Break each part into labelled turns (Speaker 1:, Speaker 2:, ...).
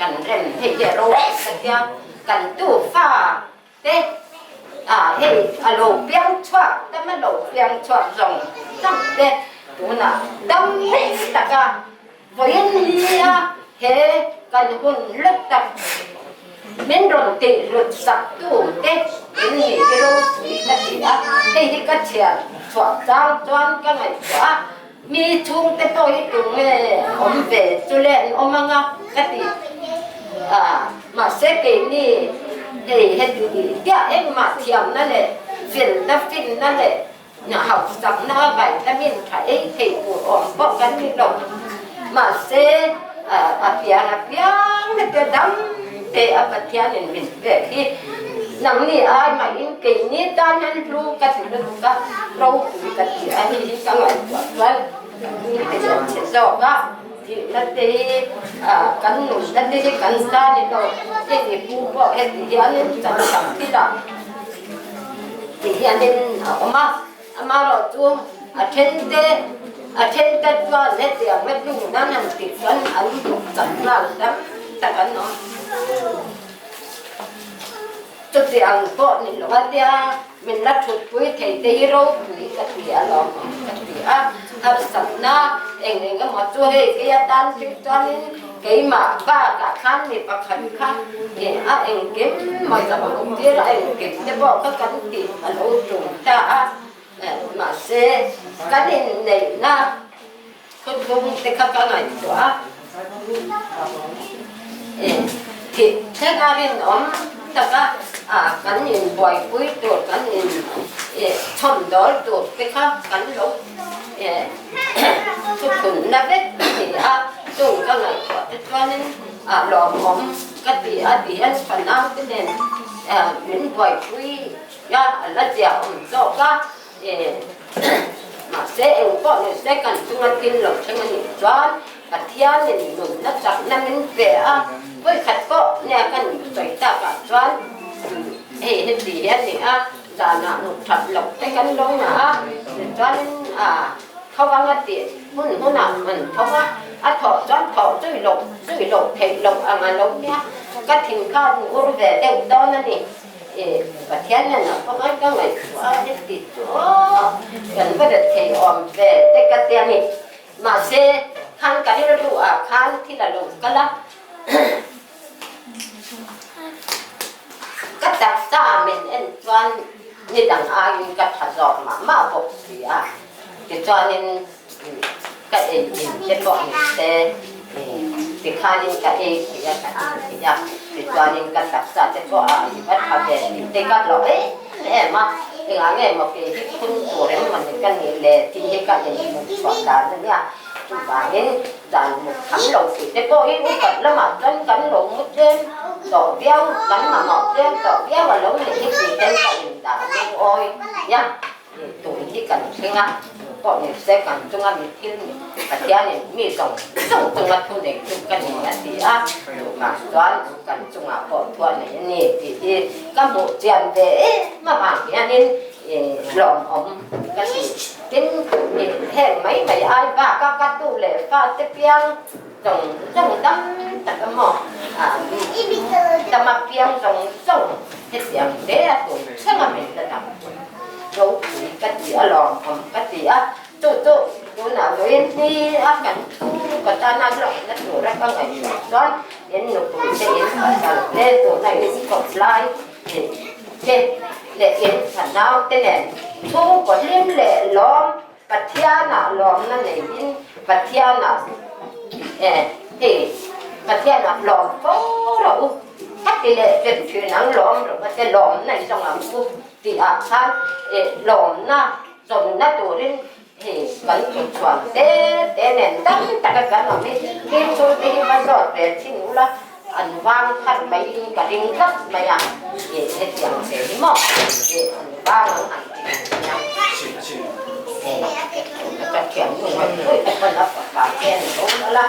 Speaker 1: Kan rem hei te ro ka tia kan tufa te ah hei a lo piang chhuak dam a lo piang chhuak zawng zawng te tunah dam taka vawiin nia he kan hun lut tak min rawn tih hlut sak tu te in nih hi ropui ka ti a, hei hi ka chhiar chhuah chang chuan ka ngaihtuah a. Mi chhungte pawh hi tunge awm ve chu le an awm anga ka ti a, mahse keini hei heti tiah engmah thiamna leh felna finna leh hauhsakna vitamin tha ei thei tur awm pawh kan ni lo. Mahse a piang a piang na te dam te a Pathianin min pek hi nangni ai mahin keini tan hian hlu ka ti lutuk a, ropui ka ti a, hei hi ka ngaihtuah chuan mi te hian chhe zawk a, thihna te hi kan nunna te hi kan ta ni lo, heti pu pawh heti hianin chan chak thilah ti hianin a awm a. Amaherawh chu a thente a thente chuan hetiang na hnu nan han tih chuan an duk chak nghal tam tak an awm. Chutiang pawh ni lo a tia min la thutpui thei te hi ropui ka ti a lawm awm ka ti a, harsatna eng eng emaw chu hei kei atan phei chuanin keimah bakah khan mi pakhat kha a engkim maw zawng tir a engkim te pawh kha kan tih a lo tum ta a, mahse kan inneihna khawchhung te kha ka ngaihtuah a, thih thleng a rinawm taka kan inbuaipui tur kan in chhawmdawl tur te kha kan lo thuthunna vek a ni a, chung ka ngaihtuah te chuanin lawmawm ka ti a ti hian fanau te nen min buaipui a a la zia awm zawk a, mahse eng pawh ni se kan chunga thil lo thleng a nih chuan Pathianin nunna chakna min pe a, vawikhat pawh nia kan sawi takah chuan hei heti hi a ni a, zanah mut that loh te kan lo ngah a, tichuanin tho anga tih hmun hmunah an tho a, a thawh chuan thawh zui loh zui loh theih loh ang a lo nia, ka thin kha an ur ve deuh dawn a ni. Pathian hian a khawngaih ka ngaihtuah a, heti chu kan va ret thei awm ve te ka ti a ni. Mahse, khan ka rilru ah khan thil a lo kal a, ka taksa min en chuan ni dang aiin ka tha zawk mah mah bawk si a, tichuanin ka ei in te pawh ni se tikhanin ka ei thei a, ka in thei a, tichuanin ka taksa te pawh a i va tha ve tih te ka hlawh em em a, engah nge maw kei hi phun tur em mawni ka nih le tih hi ka inhmuh chhuah dan a nia, chuvangin dan mut tham lo tih te pawh hi upat lamah chuan kan lo mu tlem tawh viau, kan mamawh tlem tawh viau a lo nih hi tih ten ka indah lungawi nia. Tun hi kan thleng a, tu pawh ni se kan chunga mi thil ni Pathianin mi zawng zawng chunga thu nei chu ka ni a ti a, duhmah chuan kan chungah pawh thu a nei a ni tih hi ka hmuh chian ve em avang hianin lawmawm ka ti. Tin, heng mai mai ai baka ka tu leh fate piang zawng zawng dam tak emaw dama piang zawng zawng hetiang hle a tum thleng a min la dam pui. Ropui ka ti a, lawmawm ka ti a, chu chu tunah vawiin hi a kan thu ka tana hlawkna tura ka ngaihtuah chuan in nupui te in pasal te tuna in kawp lai te leh in thanau te nen chhungkaw hlim leh lawm Pathianah lawmna neiin Pathianah eh hei Pathianah lawm fo rawh u ka ti leh pek thin ang lawm rawh a te lawmna i zawng ang u tih ah khan eh lawmna zawmna turin hei kan tuchhuan te te nen dam taka kan awm hi thil chhung te hi va zawt ve thin ula an vang thar mai in ka ring tlat mai a, eh hetiang ve hi maw eh an vang ang han ti ang nia eh ka thiam nu ngawih ngawih te pawn a fapa te an bo lal a,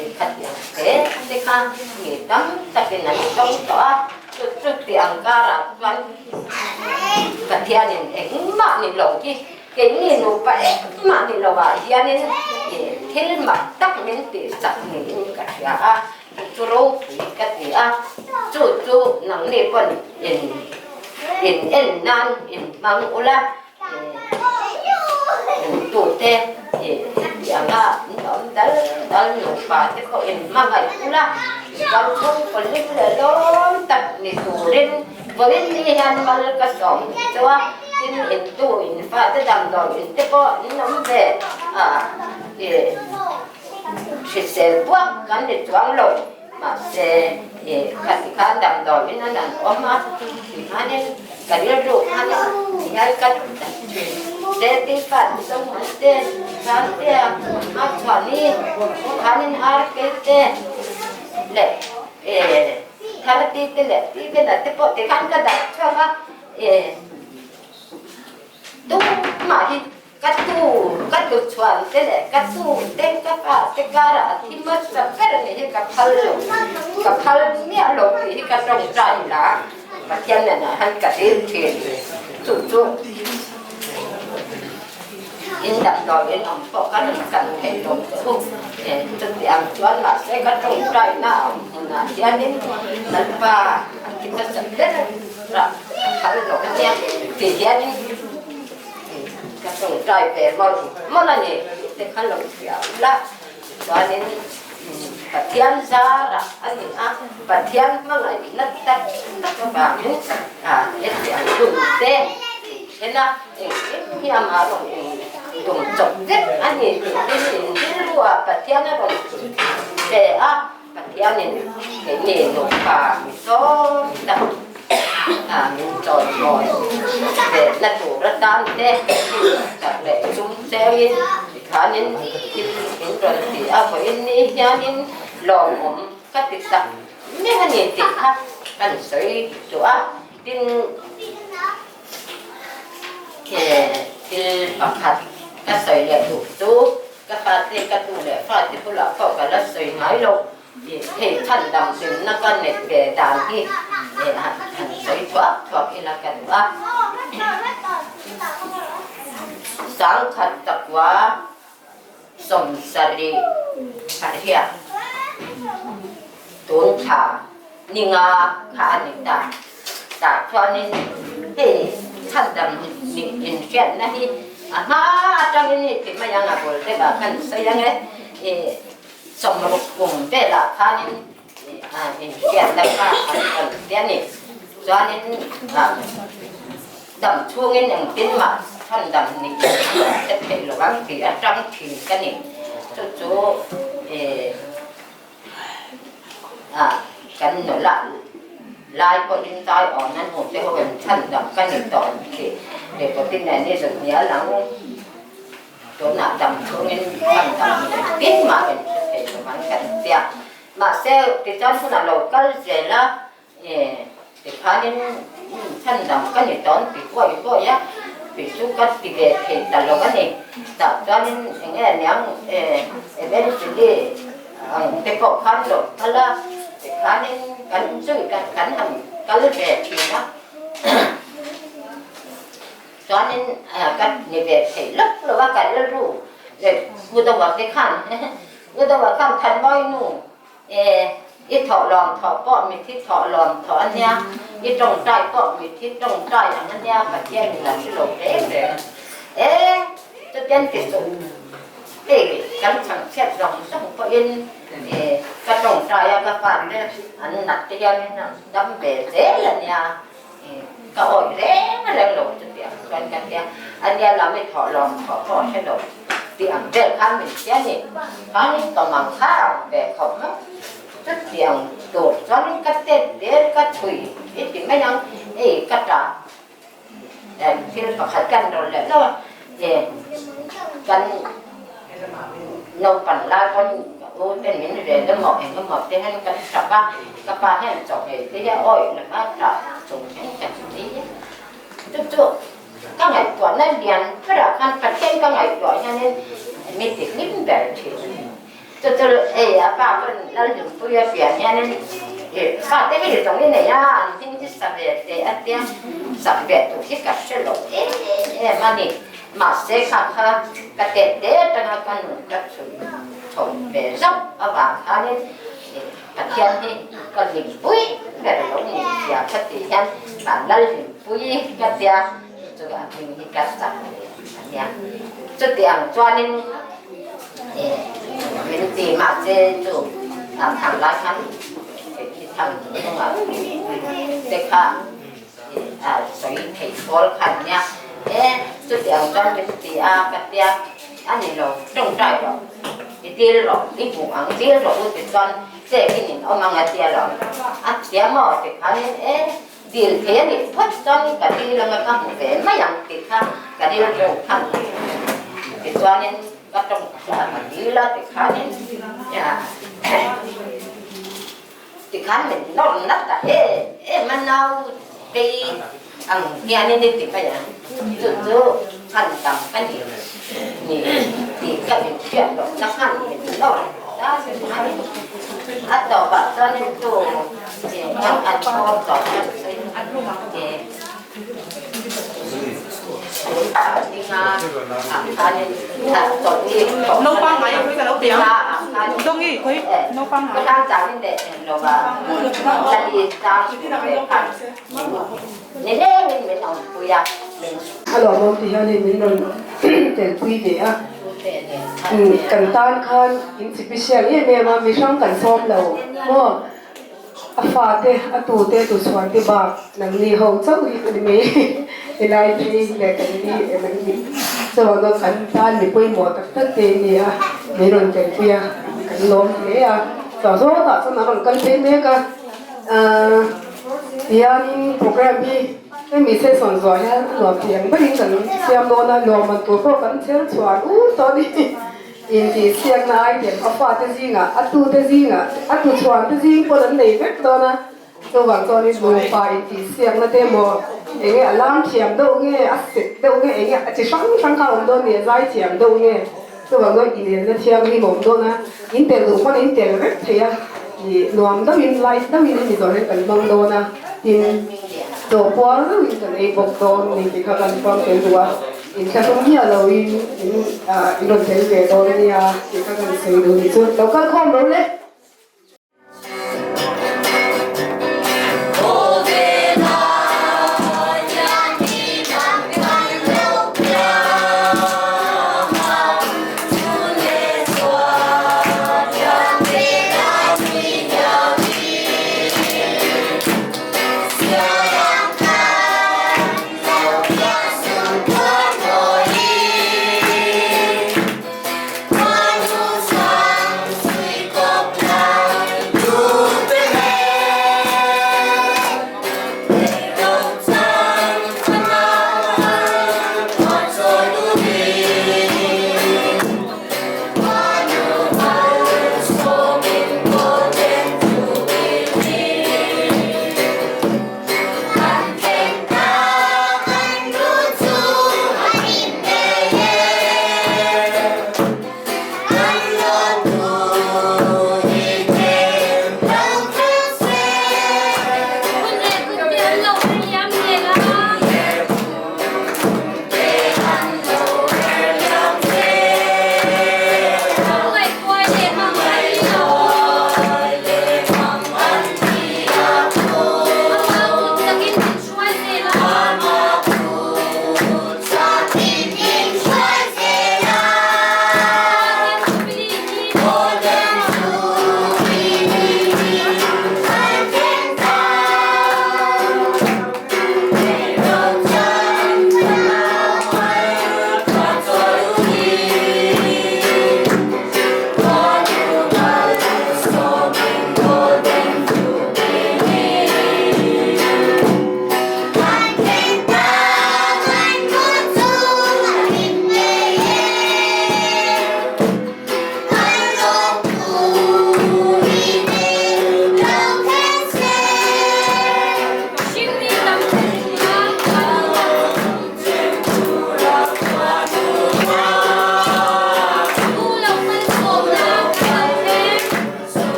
Speaker 1: eh khatiang te te kha mi tam takin an tawng tawh a, chu chuti ang karah chuan Pathianin engmah ni lo hi Keini nupa engmah ni lovah hianin thil mak tak min tihsak niin ka hria a, chu chu ropui ka ti a, chu chu nangni pawn in in en nan in hmang ula, tute hetianga in awm dal dal nupa te pawh in hmangaih ula, chuan chhungkaw hlim leh lawm tak ni turin vawiin ni hian mal ka sawm chu a. Tin intu in fate damdawi in te pawh an awm ve a, ih hrisel buak kan ni chuang lo, mahse ih khati khan damdawi in an an awm a, tikhanin ka rilru khanin tihian ka dat thin te tin fate zawng an te khan te a a chhuahni khanin ar kel te leh ih thar ti te leh ti te la te pawh tikhan ka dah chhuak a. E tumah hi ka tu ka tu chhuan te leh ka tu te ka pa te karah a thi hmasa ber ni hi ka phal lo ka phal miah lo tih hi ka tawngtai la Pathian hnenah hian ka dil thin chu chu in damdawiin awm pawh ka rawn kan thei lo che u e chuti ang chuan mahse ka tawngtai na a awm hmunah hianin Lalpa a thi hmasa ber. Rah phal lo ania ti hianin ka tawngtai ve mawlh mawlh a ni tih te kha lo hria ula chuanin Pathian zarah a ni a, Pathian hmangaihna tak tak avangin hetiang hun te then a engkim hi amah rawn in tum chawp vek a ni tih tin in rilruah Pathian a rawn pe a. Pathianin keini nupa mi sawm tak min chawimawi lehna tur atan te chak leh sum cheuin tikhanin thil min rawn ti a, vawiin ni hianin lawmawm ka ti tak mek a ni tih kha kan sawi duh a, tin thil pakhat ka sawi leh duh chu. Ka fate ka tu leh fate bulah pawh ka la sawi ngai lo tih hei chhan dang hlimna ka neih ve dan hi han sawi thuak thuak ila ka duh a. Sangkhat takua 70 pariat tun thla ninga kha a ni ta. Tah chuanin hei chhandam inhriatna hi a hma atangin i ti mai ang a bul deuhah khan sawi ang e. I 60 kum velah khanin inhriatna kha an rawn ti a ni. Chuanin dam chhungin engtin mah chhandam nih an rawn hre theih lo ang tih atang thin ka ni. Chu chu Kan nula lai pawhin tai awm nan hmu te ho in chhan dam ka ni tawh an ti. Repawtin nen ni zun hnial ang tunah dam chhungin chhan dam ni engtin mah in hre thei lo ang kan tia. Mahse tichuan hunah lo kal zel a Tikhanin chhan dang ka ni tawn ti huai huai a, tih chu ka ti ve thei ta lo a ni. Tah chuanin eng nge niang eventually ang te pawh khan lo kal a, tikhanin kan zui kan han kal ve thin a. Chuanin ka ni ve thei lawk lo a, ka rilru leh Udawa te khan Udawa khan Thanmawi nu. I thawhlawm thawh pawh mithi thawhlawm thawh a nia, i tawngtai pawh mithi tawngtai ang a nia, Pathian in a hre lo reng reng e. Chutiang ti chu hei kan chhangchhiat zawng zawng pawhin ka tawngtai a, ka fate an nat te hian dam ve zel a nia, ka awih reng reng lo chutiang chuan ka tia a nia lam i thawhlawm thawh pawh a hre lo tih ang vel khan min hria a ni. Khanin ka mang kha ang ve khawp mai. Chutiang tur chuanin ka tet der ka chhui i ti mai ang, hei ka tah thil pakhat kan rawn leh lo a, kan naupan lai pawn ka u ten min rel emaw eng emaw te hian kan tap a, ka pa hian chaw nghei te hi a awih lo a, tah chung hian kan ni a, chu chu ka ngaihtuahna lian berah khan Pathian ka ngaihtuah hianin mi ti hlim ber thin a ni. Chu chu hei a pa pawn Lalhlimpuia pian hianin ih fate hi zawng i nei a, an hming hi sa ve teh a tia, sak ve tur hi ka hre lo em em a ni. Mahse kha kha ka tet te atanga ka nun ka chhui chho ve zauh avang khanin ih Pathian hi ka hlimpui ber lo ni tia ka tih hian van Lalhlimpuii ka tia chu chu a hming hi ka sak ve a nia. Chutiang chuanin min ti mahse chu thang lai khan khi thang hnungah te kha sawi thei pawl kha a nia. E chutiang chuan min ti a ka tia a ni lo tawngtai rawh i dil rawh i hmuh ang dil rawh u tichuan chekin in awm ang a tia lo a tia maw tikhanin e Dil thei a nih phawt chuan ka dil anga ka hmu ve mai ang tih kha ka rilru khan tichuanin ka tawng a ka dil a tikhanin tikhan min nawr nat ta em em a nau tei ang hianin i ti mai ang chu chu chhan tam ka ni ni tih ka inhriat lohna khan min nawr ta a tawpah chuanin chu
Speaker 2: Naupang ngai khui ka lo ti ang. Dongi khui naupang ngai.
Speaker 3: A lawmawm ti hianin min rawn telpui ve a. Kan tan khan in special em em a, mi hrang kan sawm lo maw? A fate, a tute, tuchhuan te bak nangni ho chauh hi ka ni mai. Helai phei leh kan ni em an ni. Chuvanga kan tan mi pawimawh tak tak te in ni a, min rawn telpui a, kan lawm hle a. Chau zawtah chuan an rawn kal phei mek a. Ahh tihianin program hi hemi session zuah hian a nuam thei ang berin kan siam dawn a, nuam man tur pawh kan chher chhuah ur tawh a ni. Intihsiakna item a fate zingah, a tute zingah, a tuchhuante zing pawn an nei vek dawn a, chuvang chuanin nupa intihsiakna te emaw eng nge a lam thiam deuh nge, a set deuh nge, eng nge a chi hrang hrang kha a awm dawn ni, a zai thiam deuh nge, chuvang chuan inelna thianghlim a awm dawn a, in tel duh pawn in tel vek thei a, ih nuam deuhin light deuhin hemi zawh hian kan hmang dawn a, tin chaw puar deuhin kan ei bawk dawn ni tih kha kan fam tel duh a. Inthlahrung miah loin in in rawn tel ve dawn a nia tih kha kan sawi duh nih chu. Lo kal khawm ro le.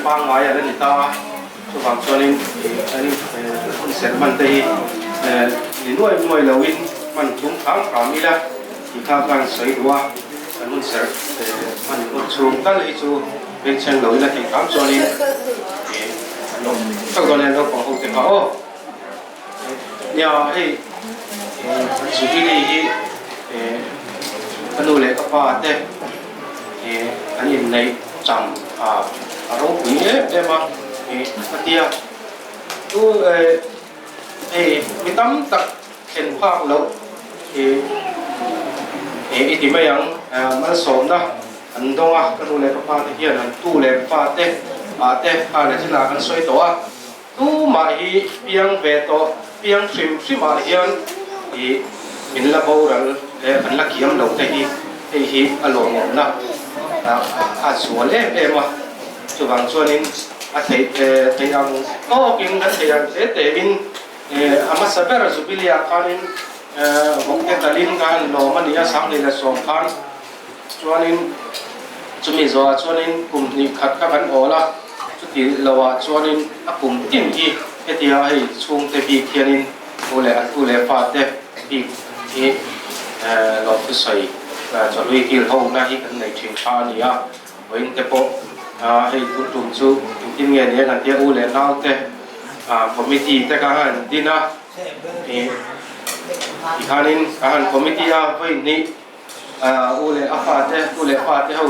Speaker 4: pangngai a la ni ta a, chuvang chuanin an hun serh hman te hi ni nuai nuai loin hman tum hram hram ila tih kha ka han sawi duh a, kan hun serh hman hun chhung tal hi chu bengchheng lo ila tih hram chuanin an awm theuh dawn e naupang ho te kha aw. Nia hei Jubilee hi ka nu leh ka pa te an inneih cham a ropui em em a ka tia chu hei mi tam tak thlen phak loh i ti mai ang malsawmna an dawng a ka nu leh ka pa te hian an tu leh fa te ah te kha leh chinah kan sawi tawh a. Tumah hi piang ve tawh, piang hrim hrimah hian i min la boral leh kan la kiam lo te hi hei hi a lawmawmna a zual em em a. Chuvang chuanin a theih theih ang tawkin kan theih ang te tein a hmasa ber Jubilee-ah khanin vawkte talin ka han lawm a ni a, Sanghnih leh Sawm khan chuanin chumi zawhah chuanin kum hnih khat kha kan awl a. Chuti loah chuanin a kum tin hi hetia hei chhungte bik hianin u leh an tu leh fate bik hi lawmthusawi chawhlui kil ho na hi kan nei thin tha a ni a. Vawiin te pawh hei tun tum chu engtin nge ni ang an tia u leh naute committee te kha han din a, tikhanin ka han committee a vawiin hnih U leh a fate, u leh fate ho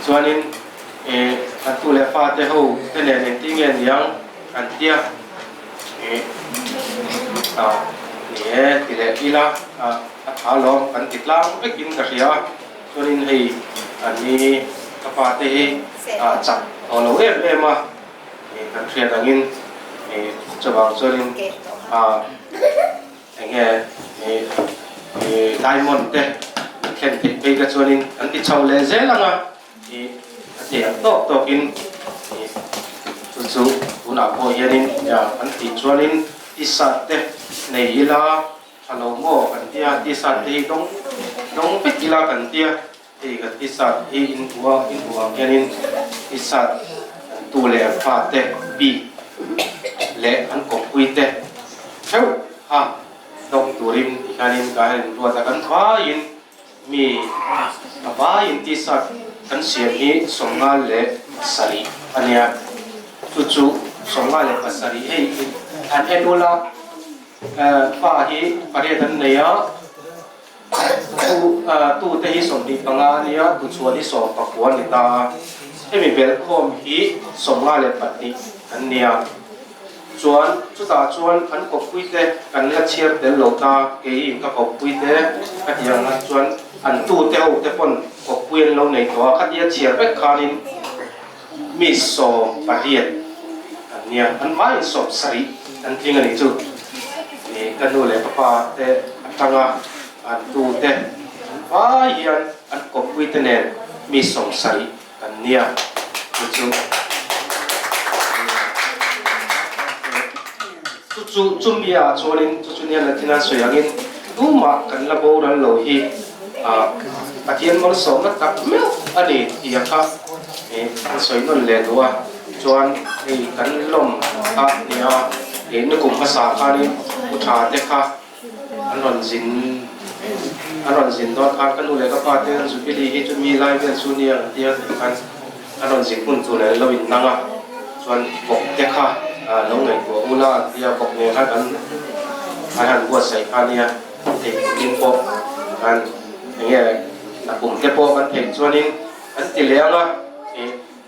Speaker 4: chuanin an tu leh fate ho te nen engtin nge niang an tia ni e ti leh ila a tha lawm kan ti tlang vekin ka hria a, chuanin hei an ni ka fate hi chak tawh lo em em a. Kan hriat angin chuvang chuanin eng nge diamond te min thlen theih phei kha chuanin kan ti chho leh zel ang a, a thei ang tawk tawkin chu chu tunah pawh hianin kan tih chuanin t-shirt te nei ila tha lo maw kan tia, t-shirt te hi dawng dawng vek ila kan tia. Hei kan tisat hi in hmu a, in hmuh ang hianin tisat an tu leh an fate bik leh an kawppui te theuh kha dawng turin ti hianin ka han inruat a, kan vaiin mi a vaiin tisat kan siam hi 57 a nia, chu chu 57 hei an en ula fa hi pariat an nei a. Tu te hi 25 a nia, tuchhuan hi 19 a ni ta a. Hemi belhkhawm hi 52 an nia. Chuan chutah chuan an kawppui te kan la chhiar tel lo ta, keiin ka kawppui te ka ti ang a, chuan an tu te ho te pawn kawppui an lo nei tawh a, khatia chhiar vek khanin mi 18 an nia, an vaiin 70 an tling a nih chu. Ka nu leh ka pa te atanga an tu te an vai hian an kawppui te nen mi 70 kan nia chu chu chu chu chumi ah chuanin chu chu nia Latin a sawi angin tumah kan la boral lo hi Pathian malsawmna tak meuh a ni tih a kha an sawi nawn leh duh a chuan hei kan lawm kha nia nikum hmasa khanin u tha te kha an rawn zin an rawn zin dawn khan ka nu leh ka pa te an Jubilee hi chu mi lai vel chu nia an tia tih khan an rawn zin hun tur leh lo in nang a chuan vawk te kha lo ngaihtuah ula an tia vawk nen khan an an han buatsaih kha nia thei turin pawh kan eng nge a kum te pawh kan theih chuanin an ti leh ang a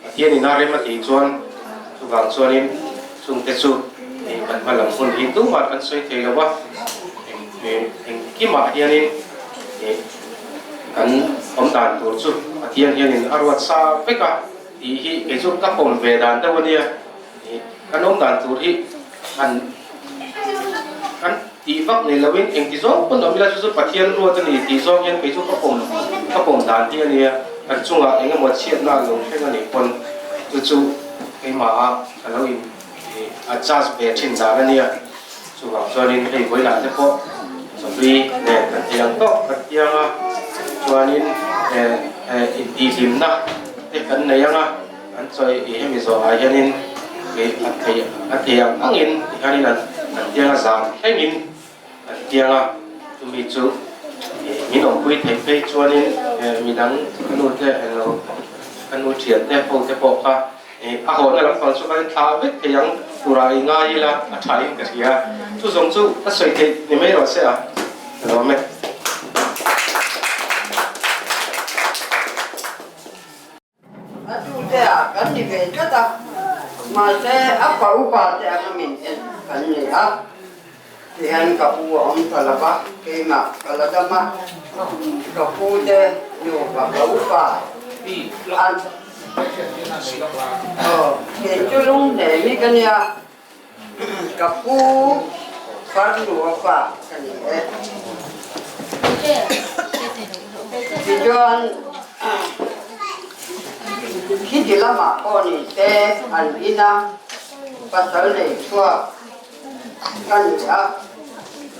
Speaker 4: Pathian in a rem a tih chuan chuvang chuanin chungte chu kan hma lam hun hi tumah kan sawi thei lo a, engkimah hianin kan awm dan tur chu Pathian hianin a ruat sa vek a tih hi kei chu ka pawm ve dan deuh a nia. Kan awm dan tur hi han kan tih vak nei loin engti zawng pawn awm ila chu chu Pathian ruat a ni tih zawng hian kei chu ka pawm ka pawm dan hi a nia. Kan chungah eng emaw chhiatna a lo thleng a nih pawn chu chu keimaha ka lo in adjust ve thin dan a nia. Chuvang chuanin hei vawilah te pawh chawhlui nen kan thei ang tawk kan tiang a, chuanin. Intihhlimna te kan nei ang a, an chawi i hemi zawhah hianin a thei a thei ang angin tihianin an an tiang a, zan thlengin an tiang a, chumi chu min awmpui theih phei chuanin midang ka nu te englo ka nu thian te ho te pawh kha a hawhna lampang chu kan thlah vek thei ang turah i ngai ila a tha in ka hria, chu zawng chu ka sawi theih ni mai rawh se a, ka lawm e.
Speaker 5: A tute ah kan ni ve tlat a, mahse a pa upa te anga min en kan ni a, tihian ka pu a awm ta lo va, keimah ka la dam a, ka pu te nupa ka upa an aw kei chu lung hle mi ka nia, ka pu farnu a fa ka ni e. Tichuan khiti lamah pawh ni se an ina pasal nei chhuak ka ni a,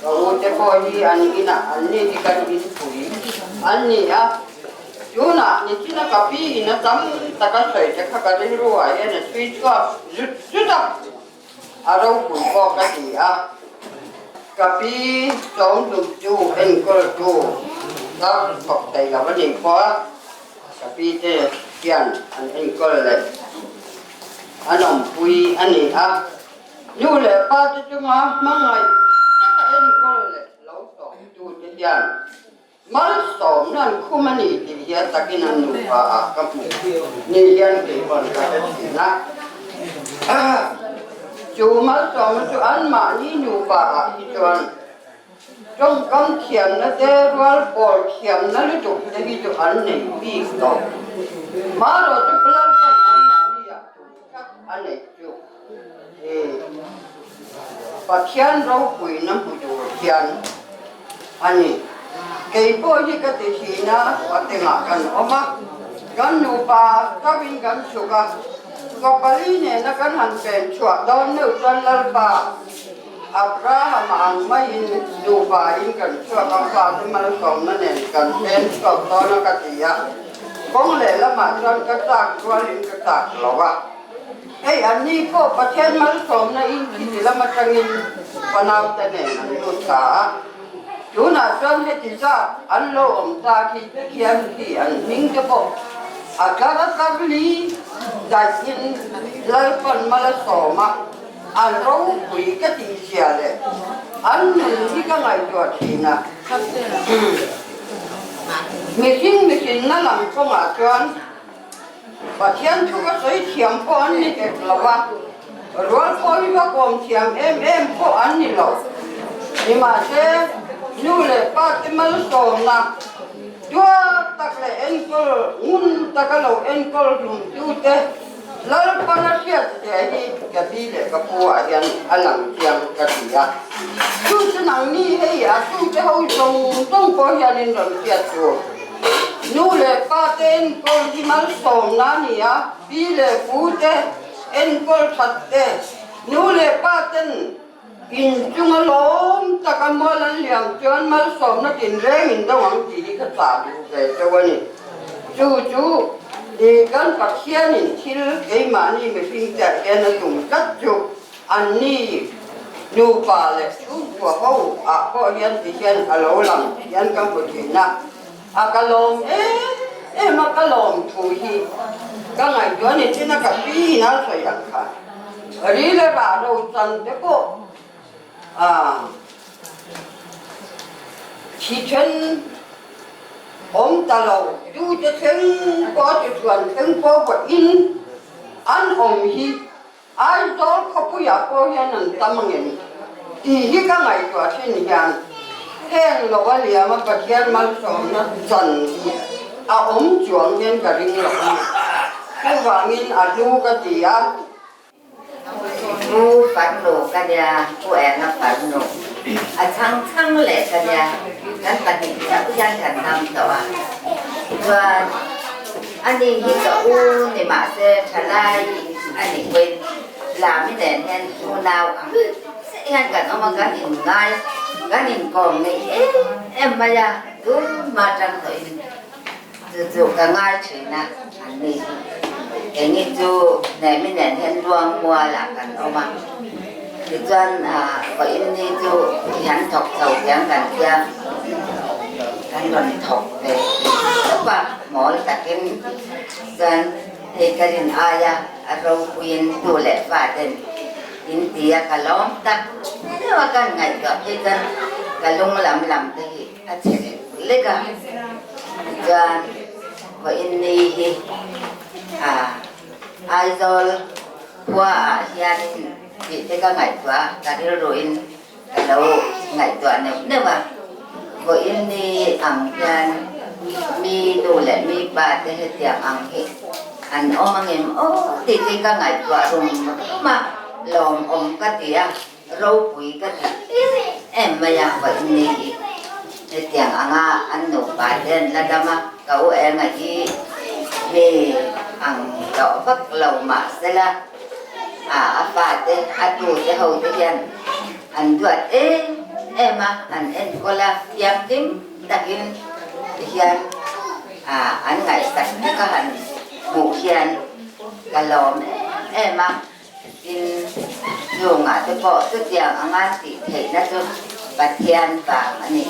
Speaker 5: ka u te pawh hi an inah an ni hi kan inpui an ni a. Tunah nichina ka pi in a tam tak a sawi te kha ka rilru ah hian a chhui chhuak zut zut a, a ropui pawh ka ti a. Ka pi chawm hlum chu enkawl tu tar thawk thei lo a nih pawh a, ka pi te hian an enkawl leh an awmpui a ni a. Nu leh pa te chunga hmangaih taka enkawl leh lo tawk tu te hian Malsawmna an khum a ni tih hi a takin an nupa ah ka hmuh ni hian kei pawn ka hre thin a. Chu malsawmna chu anmahni nupa ah hi chuan tawngkam thiamna te rual pawl thiamna lutuk te hi chu an nei bik lo. Marawh chu Lalpan anmahni ah tum tlat a neih chu Pathian ropuina hmu tur hian a ni. Kei pawh hi ka ti thin a, patengah kan awm a, kan nupa chauhin kan chhuk a, fapali nena kan han pen chhuah dawn meuh chuan Lalpa Abraham-a ang maiin nupa in kan chhuak a, fate malsawmna nen kan pen chhuak dawn a ka ti a, kawng lehlamah chuan ka chak rualin ka chak lo a. Hei anni pawh Pathian malsawmna in khiti lam atangin fanaute nen an lut ta a. Tunah chuan heti zat an lo awm ta khi khian khi an hming te pawh a tlar a tlar li daihin Lalpan mal a sawm a, an ropui ka tih zia leh an nun hi ka ngaihtuah thin a. Mihring mihrinna lam kawngah chuan Pathian thu ka sawi thiam pawh an ni hek lo a, rual pawh hi va kawm thiam em em pawh an ni lo. Nimahse, nu leh pa te malsawmna duat tak leh enkawl ngun taka lo enkawl hlumtute Lalpana hriat zia hi ka pi leh ka pu ah hian a lang chiang ka ti a. Chu chu nangni hei a tute ho zawng zawng pawh hianin rawn hriat tur. Nu leh pa te enkawl hi malsawmna a ni a, pi leh pu te enkawl that te, nu leh pa ten inchunga lawm taka mual an liam chuan malsawmna tinreng in do ang tih hi ka chah duh ve deuh a ni. Chu chu i kan Pathianin thil keimahni mihring te ah hian a tum tlat chu Anni nupa leh chhungkua ho ah pawh hian ti hian a lo lang hian ka hmu thin a, a ka lawm em em a, ka lawm thu hi ka ngaihtuah ni thin a, ka pi in a sawi ang kha ri leh rah ro chan te pawh a thi then awm ta lo tu te thleng pawh a ti chuan thleng pawh vawiin an awm hi. Aizawl khawpuiah pawh hian an tam ang em tih hi ka ngaihtuah thin hian heng lo a liam a Pathian malsawmna chan hi a awm chuang hian ka ring lo a ni. Chuvangin a hlu ka ti a.
Speaker 1: Pu Farnu ka nia, Pu Enga Farnu a chhang chhang leh ka nia, kan pahnih chauh hian kan dam tawh a, chuan ani hi ka u ni mahse thalai A nih pawhin Lami nen hian unau ang chiah hian kan awm a, kan inngai, kan inkawm ngeih em em mai a, tunhma atang tawhin
Speaker 6: Chu chu ka ngai thin a, an ni hi. Keini chu Nehmi nen hian Luangmualah kan awm a, tichuan vawiin ni chu i han thawk chho thiam kan tia, kan rawn thawk ve tawp a, mawl takin chuan hei ka rin aia a ropuiin tu leh fa ten in ti a ka lawm tak deuh a, kan ngaihtuah phei chuan ka lung lam lam te hi a che lek lek a, tichuan vawiin ni hi ah Aizawl khua ah hianin tih te ka ngaihtuah a, ka rilruin ka lo ngaihtuah neuh neuh a, vawiin ni ang hian mi nu leh mi pa te hetiang ang hi an awm angem aw tih te ka ngaihtuah rum rum a, lawmawm ka ti a. Ropui ka ti em em mai a, vawiin ni hi hetiang anga an nupa te an la dam a, ka u enga hi mi ang tawh vak lo mah sela a a fate a tute ho te hian an duat em em a, an enkawl a, thianghlim takin tihian an ngaihsak te ka han hmuh hian ka lawm em em a. Tin, chungah te pawh chutiang anga tih theihna chu Pathian vang a ni.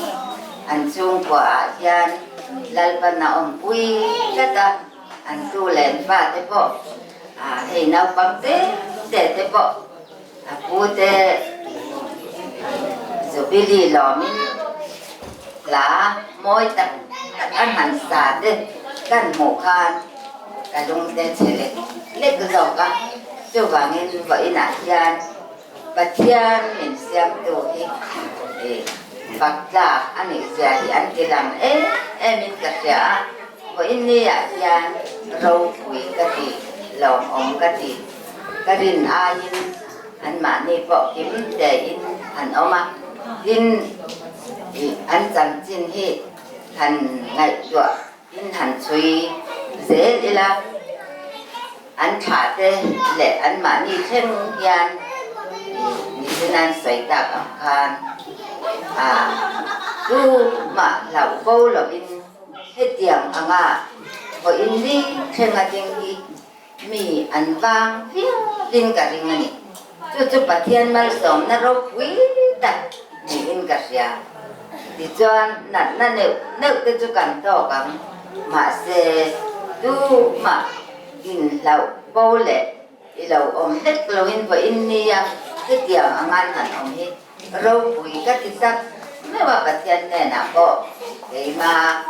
Speaker 6: An chhungkuaah hian Lalpan a awmpui tlat a, an tu leh an fa te pawh, hei naupang te te te pawh a pu te Jubilee lawmin hla mawi tak tak an han sa te kan hmuh khan, Ka lungte chhe lek lek zawk a, chuvangin vawiinah hian Pathian min siamtu hi fak tlak a nih zia hi an ti lang em emin ka hria a, vawiin niah hian ropui ka ti, lawmawm ka ti, ka rin aiin anmahni pawh kim tein an awm a, tin an chanchin hi han ngaihtuah In han chhui zel ila, an thlah te leh anmahni thleng hian nichin an sawi tak ang khan a tumah hlauh bo lovin hetiang anga vawiin ni thleng a ding hi mi an vang viauin ka ring a ni. Chu chu Pathian malsawmna ropui tak niin ka hria. Tichuan, natna neuh neuh te chu kan tawk ang. Mahse, tumah inhlauh bo leh i lo awm hlek loin vawiin nia hetiang anga han awm hi ropui ka ti tak meuh a, Pathian hnenah pawh keima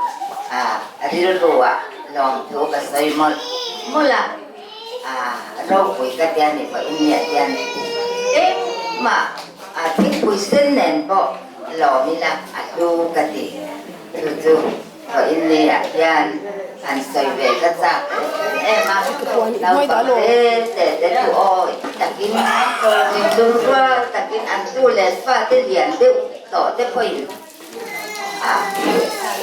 Speaker 6: rilruah lawmthu ka sawi mawlh mawlh a. Ropui ka tia ni pawh in nia hian engmah thingpui sen nen pawh lawm ila a hlu ka ti. Chu chu vawiin nia hian han sawi ve ka chak em em a, naupang te te te thu awi takin inlung rual takin an tu leh fa te lian deuh tawh te pawhin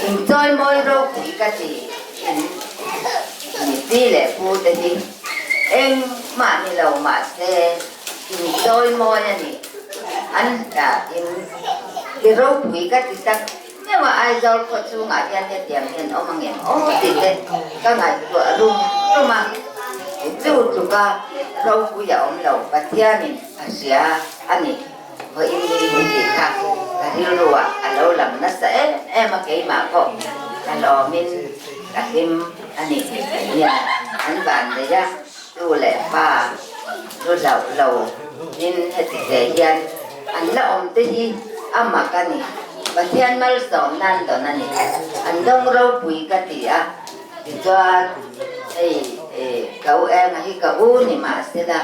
Speaker 6: Inchawimawi ropui ka ti in mi pi leh pu te hi engmah ni lo mahse inchawimawi a ni. An in ti ropui ka ti tak meuh a, Aizawl khaw chhungah hian hetiang hian awm angem aw tih te ka ngaihtuah rum rum a, chu tluka ropui a awm lo Pathianin a hria a ni. Vawiin ni hi tih kha ka rilruah a lo lang nasa em em a, keimah pawh ka lawmin ka hlim a ni. Nia, an van nei a, tu leh fa lu hlauh lo in heti te hian an la awm te hi a mak a ni. Pathian malsawm nan dawn a ni. An dawng ropui ka ti a, tichuan hei ka u enga hi ka u ni mahsela,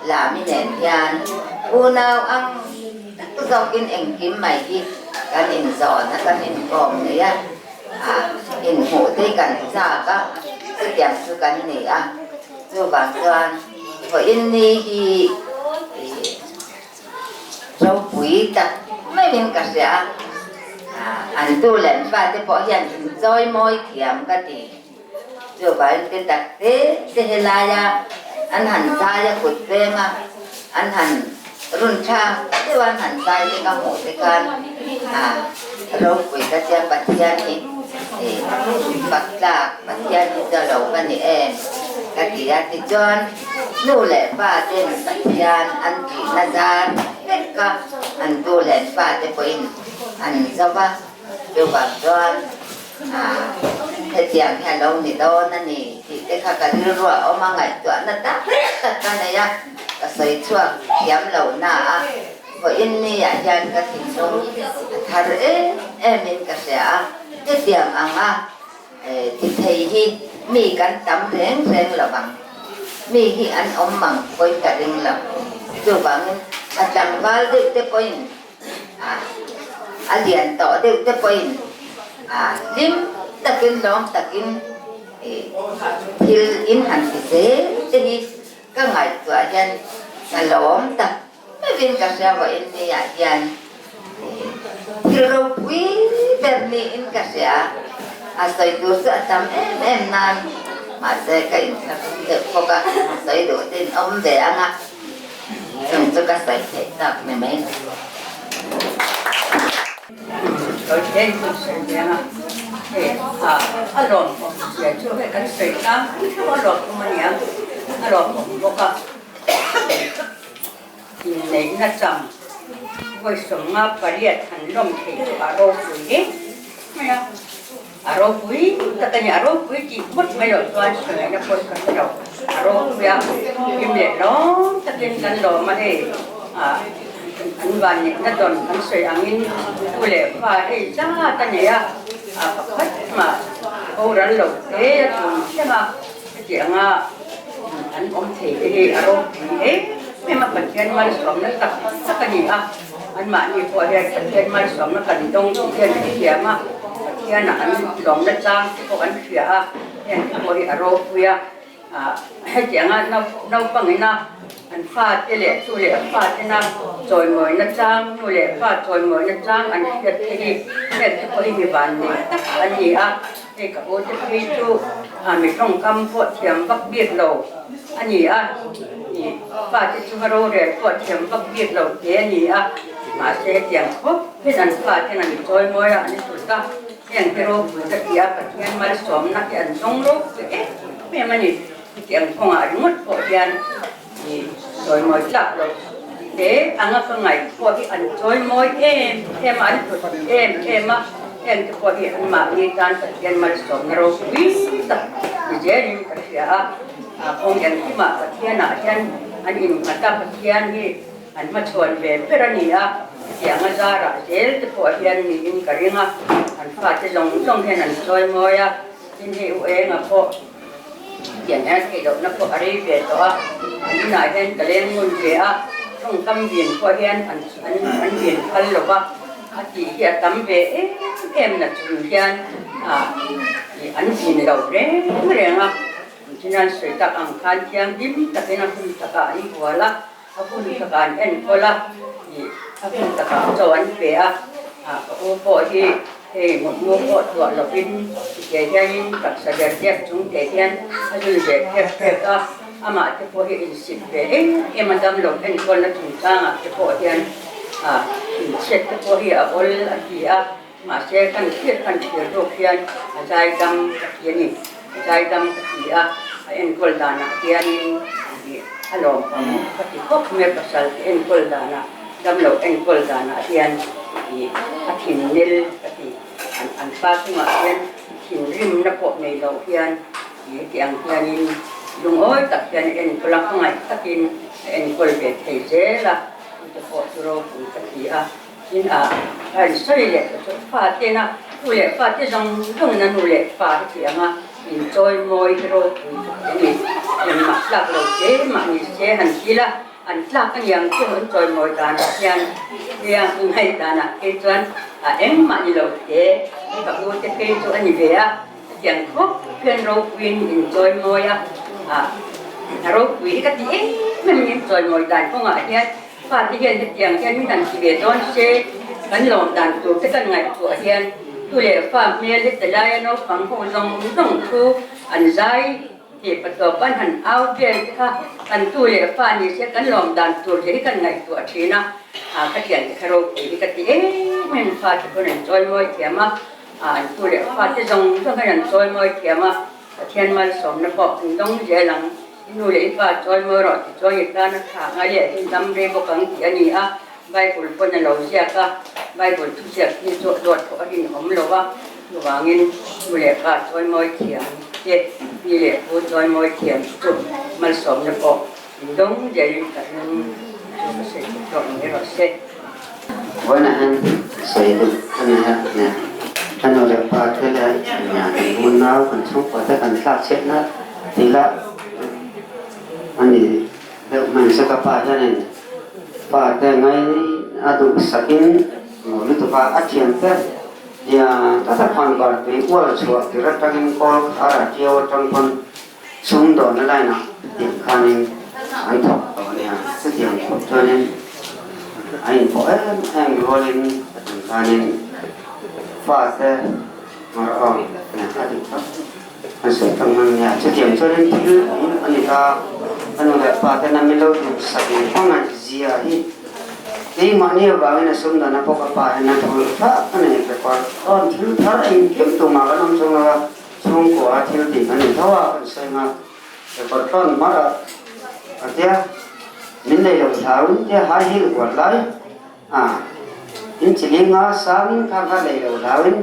Speaker 6: Lami nen hian unau ang tak zawkin engkim mai hi kan inzawn a, kan inkawm nei a, inhmuh te kan chak a, chutiang chu kan ni a. Chuvang chuan vawiin ni hi ropui tak maiin ka hria a, an tu leh an fate pawh hian inchawi mawi thiam ka ti. Chuvangin te tak te te helaia an han zai a kut peng a, an han run tha deuh a an han zai te ka hmuh te khan ropui ka tia Pathian hi Fak tlak Pathian hi chu a lo va ni em ka ti a. Tichuan nu leh pa ten Pathian an tihna zar vek a, an tu leh an pa te pawhin an zo va, chuvang chuan hetiang hi a lo ni dawn a ni tih te kha ka rilru a awm a, ngaihtuahna tak tak ka nei a, ka sawi chhuak thiam lo na a. Vawiin niah hian ka thinlung a thar em em in ka hria a, hetiang anga ti thei hi mi kan tam reng reng lo vang. Mi hi an awm mang pawhin ka ring lo. Chuvangin a tlangval deuh te pawhin a lian tawh deuh te pawhin hlim takin lawm takin thil in han ti zel te hi ka ngaihtuah hian ka lawm tak meuhin ka hria vawiin niah hian thil ropui ber niin ka hria a sawi tur chu a tam em em nan mahse ka inthlahrung deuh bawk a sawi duh te in awm ve ang a chung chu ka sawi theih tak ni mai.
Speaker 7: Sawi thei chu sawi ve ang a hei a lawmawm zia chu hei kan sawi tlang theuh a lawmawm a nia a lawmawm bawk a inneihna chang vawi 58 han lawm thei chu a ropui hle mai a a ropui tak a ni a ropui tih phawt mai loh chuan sawiaihna pawh ka hre lo a ropui a hlim leh lawm takin kan lawm a hei ah an vanneihna dawn kan sawi angin tu leh fa hei zat a nei a ah pakhat mah boral lo te a tum thleng a heti anga an awm thei te hi a ropui em em a Pathian malsawmna tak tak a ni a. Anmahni pawh hian Pathian malsawmna kan dawng tih hian an thiam a, Pathiana an lawmna chang te pawh an hria a, heng te pawh hi a ropui a. Hetianga naupangina an fate leh tu leh fatena chawimawina chang, nu leh fa chawimawina chang an hriat te hi heng te pawh hi mi vannei tak an ni a. Hei ka u te phei chu mi tawngkam pawh thiam vak bik lo a ni a, i fate chunga rorel pawh thiam vak bik lo te a ni a, mahse hetiang khawp hian an faten an chawimawi a, an hlut a, heng hi ropui ka ti a, Pathian malsawmna hi an zawng ropui em em a ni. Hetiang kawngah ringawt pawh hian i chawimawi tlak lo te anga ka ngaih pawh hi an chawimawi em em a, an hlut em em a, heng te pawh hi anmahni tan Pathian malsawmna ropui tak ni zelin ka hria a, kawng engkimah Pathianah hian an innghat a, Pathian hi an hmachhawn ve ber a ni a, hetianga zarah zel te pawh hian niin ka ring a, an fate zawng zawng hian an chawimawi a, tin hei u enga pawh. Tiang hian theih lohna pawh a rei ve tawh a, an inah hian ka leng ngun ve a, tawngkam vin pawh hian an an vin phal lo va, a tih hi a tam ve em em na chung hian an vin lo reng reng a, engtin an sawi tak ang khan thianghlim takin a hun takah an bual a, a hun takah an enkawl a, a hun takah chaw an pe a, ka u pawh hi hei mawhmu pawh tuah lovin tih hianin taksa der dek chung teh hian a zui ve phek phek a, amah te pawh hi insit ve em em a damlo enkawlna chungchangah te pawh hian inchhiat te pawh hi a awl a ti a, mahse kan thlir kan thlir zawk hian a zaidam ka ti a ni, a zaidam ka ti a, a enkawl danah hianin a lawmawm ka ti khawp mai a, pasal te enkawl danah damlo enkawl danah hian a thin nel ka ti, an pa chungah hian thinrimna pawh nei lo hian heti ang hianin lungawi tak hian a enkawl a, hmangaih takin a enkawl ve thei zel a, chute pawh chu ropui ka ti a. Tin a a in sawi leh ta chu fa tena nu leh fa te zawng zawng in a nu leh fa hi ti ang a in chawi mawi hi ropui ka ti a ni. Engmah tlak lo te mah ni se han ti la an tlak a niang chu an chawi mawi danah hian nia ngaih danah phei chuan a engmah ni lo te ka u te phei chu a ni ve a hetiang khawp hian ropuiin in chawi mawi a a ropui hi ka ti em em in chawi mawi dan kawngah hian Fate hian hetiang hian min han ti ve dawn se, kan lawm dan tur te kan ngaihtuah hian tu leh fa hmel heti laia naupang ho zawng zawng thu an zai tih patawp an han au vel te kha kan tu leh fa ni se kan lawm dan tur te hi kan ngaihtuah thin a, kha thian te kha ropui hi ka ti em em, fate pawn an chawimawi thiam a. An tu leh fate zawng zawng hian an chawimawi thiam a, Pathian malsawmna pawh an dawng zel ang. I nu leh i pa chawimawi rawh ti chuan i tana tha ngai leh hi dam rei bawk ang tih a ni a, Bible pawn a lo ziak a, Bible thuziak hi chu a dawt pawh a rinawm lo va, chuvangin nu leh pa chawimawi thiam te, pi leh pu chawimawi thiam chu malsawmna pawh an dawng zelin ka ring chu ka sawi duh tawh mai rawh se.
Speaker 8: Vawiinah hian sawi duh a ni a, nia ka nu leh pa te leh nia kan unau kan chhungkua te kan tlak chhiatna tih lah a ni deuh hman se ka pa hianin pa te ngai a duh sakin maw lutuk a, a thiante nia tata phan bar tui ual chhuah tir atangin kawl khar a ṭiau atang pawn Sumdawnna line ah tiang khanin an thawk tawh a nia, chutiang khawp chuanin a inpawh em em rualin chutiang khanin fate mar aw nia a dik tak an sawi tak man nia, chutiang chuanin thil awm a ni ta, ka nu leh pa ten a milo duhsak in hmangaih zia hi keimahni avangin a sumdawnna pawh ka pa hian a thul thlak a nei record chuan thil thar engkim tumah kan awm chung lo a. Chhungkua thil tih kan ni tho a, kan sawi nghal. Record tlawn mar a a tia, min nei lo hlauin tia high heel huat lai a, in chi ling a sangin kha kha nei lo hlauin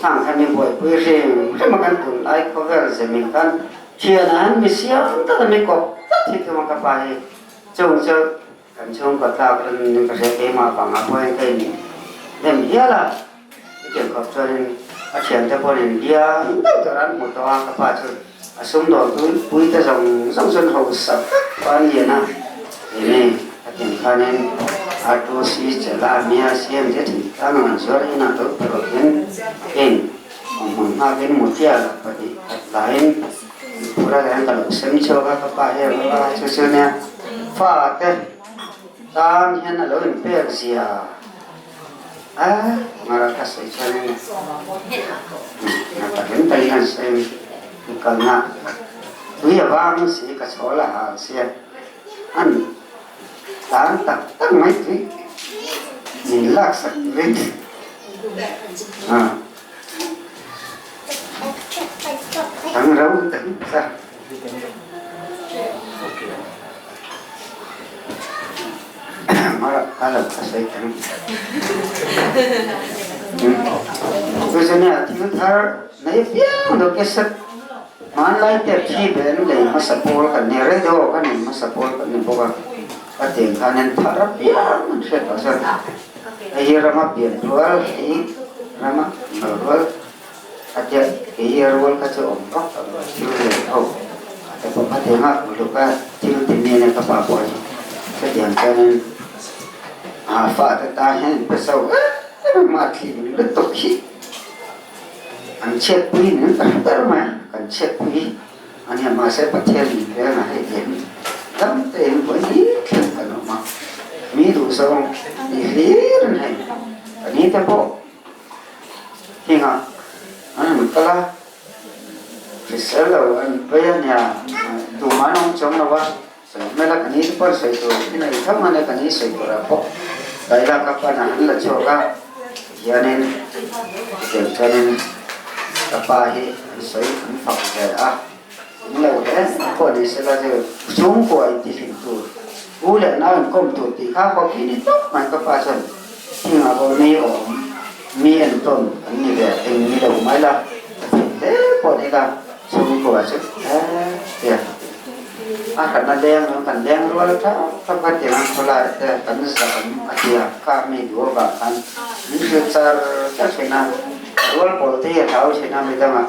Speaker 8: khang kha mi buaipui hrim hrim a kan tun lai khawvel zemin khan thianah hian mi siam tak a mi kawp tlat hi chu ka pa hi chung chu kan chhungkaw tlak rin ka hria keimah vangah pawh hian ka in dem hial a. Chutiang khawp chuanin a thiante pawhin biang deuh deuh an hmu tawh a, ka pa chu a sumdawn pui te zawng zawng chuan hausa tak pawh an lian a, enge a tiang khanin Artu si Chela Mia siam te thin tlang ang an zuar inah lo pe rawh hian eng awmhmun nghakin mutia la pahnih khat laiin an phur a hian ka lo sem chhuak a, ka pa hi a lo a chu chu nia fa te tan hian a lo inpek zia. A mara ka sawi chuanin na takin takin an sawi i kalna tui a vang si ka chhawl a hal sia an tlan tak tak mai tui min lak sak turin a thang ro tak tak. Chuzania thil thar nei piang lo cassette hmanlai te thi ve an lei hmasa pawl kan ni radio kan en hmasa pawl kan ni bawk a ka tiang khan an thar apiang an hriat tawh chuan hei hi rama pian rual hei rama mal rual a tia kei hi a rual kha chu awm vak lo thil lei ho a te pawh kha tiang a uluk a thil ti mi ania ka pa pawh hi chutiang chuanin a fate tan hian in pe so em em a thli lutuk hi an chhiatpui nen ka hre ber mai a kan chhiatpui ania mahse Pathian min veng a hei hian dam te in pawh ni thleng kan awm a mi duhzawng ni hlir in hei ka ni te pawh Hengah an han kal a, hrisel lo an vei a nia, tumah an awm chuang lo a, sawi hmel a ka ni te pawh an sawi tur in a i tho hman a ka ni sawi turah pawh dailak a pan a an la chhuak a, tihianin chutiang chuanin ka pa hi an sawi an fak ve a, in lo hle pawh ni sela chu chhungkua intihlim tur u leh nau inkawm tur tih kha hockey ni tawp mai ka pa chuan Hengah pawh mi awm, mi entawn an ni ve, eng ni lo mai la, a theih hle pawh ni la, chhungkua chu he tia a hran a leng ang kan leng rual thap thap kha tiang ang khawlai te kan zah awm a tia kha mi duh avang khan min hrilh char char thin a, rual pawl te hi a hlau thin a midangah